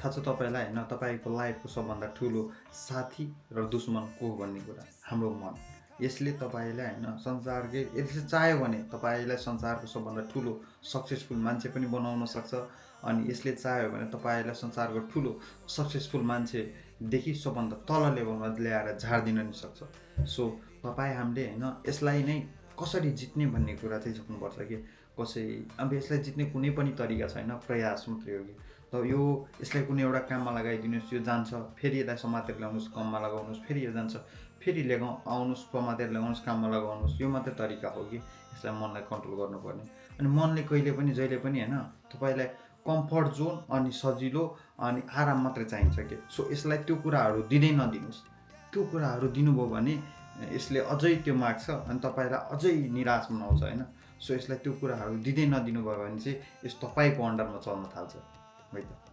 थाहा छ तपाईँलाई होइन, तपाईँको लाइफको सबभन्दा ठुलो साथी र दुश्मन को हो भन्ने कुरा हाम्रो मन। यसले तपाईँलाई होइन संसारकै यसले चाह्यो भने तपाईँलाई संसारको सबभन्दा ठुलो सक्सेसफुल मान्छे पनि बनाउन सक्छ। अनि यसले चाह्यो भने तपाईँलाई संसारको ठुलो सक्सेसफुल मान्छेदेखि सबभन्दा तल लेभलमा ल्याएर झारिदिन नि सक्छ। सो तपाईँ हामीले होइन यसलाई नै कसरी जित्ने भन्ने कुरा चाहिँ सिक्नुपर्छ कि अब यसलाई जित्ने कुनै पनि तरिका छैन, प्रयास मात्रै हो कि। त यो यसलाई कुनै एउटा काममा लगाइदिनुहोस्, यो जान्छ, फेरि यसलाई समातेर ल्याउनुहोस्, काममा लगाउनुहोस्, फेरि यो जान्छ, फेरि आउनुहोस्, समातेर ल्याउनुहोस्, काममा लगाउनुहोस्। यो मात्रै तरिका हो कि यसलाई मनलाई कन्ट्रोल गर्नुपर्ने। अनि मनले कहिले पनि जहिले पनि होइन तपाईँलाई कम्फर्ट जोन अनि सजिलो अनि आराम मात्रै चाहिन्छ कि। सो यसलाई त्यो कुराहरू दिँदै नदिनुहोस्। त्यो कुराहरू दिनुभयो भने यसले अझै त्यो माग्छ अनि तपाईँलाई अझै निराश बनाउँछ होइन। सो यसलाई त्यो कुराहरू दिँदै नदिनु भयो भने चाहिँ यस तपाईँको अन्डरमा चल्न थाल्छ है त।